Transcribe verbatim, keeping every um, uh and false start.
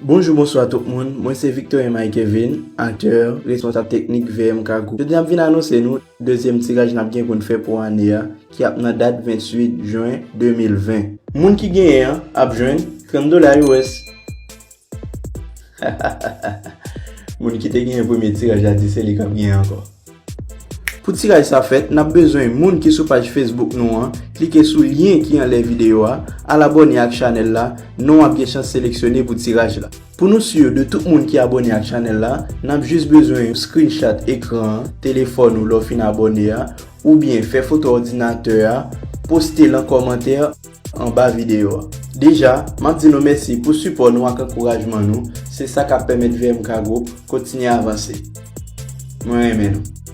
Bonjou, bonswa tout moun. Mwen se Victorien Mike Kevin, aktè, responsab teknik V M K Group. Jodi a m vin anonse nou dezyèm tiraj n ap gen pou n fè pou ane a, ki ap nan dat venntuit jen de mil ven. Moun ki genyen an ap jwenn trant dola U S. Moun ki te genyen premye tiraj la di se li k ap genyen ankò. Pou tiraj sa fèt, n ap bezwen moun ki sou paj Facebook nou an, klike sou lyen ki anlè videyo a, al abòne ak chanèl la, non w ap gen chans seleksyone pou tiraj la. Pou nou si de tout moun ki abòne ak chanèl la, n ap jis bezwen yon screenshot ekran an, telefòn ou lè w fin abòne a, oubyen fè foto òdinatè a, poste l an kòmantè anba videyo a. Deja, m ap di nou mèsi pou sipò nou ak ankourajman nou, se sa k ap pèmèt V M K Group kontinye avanse. Mwen renmen nou.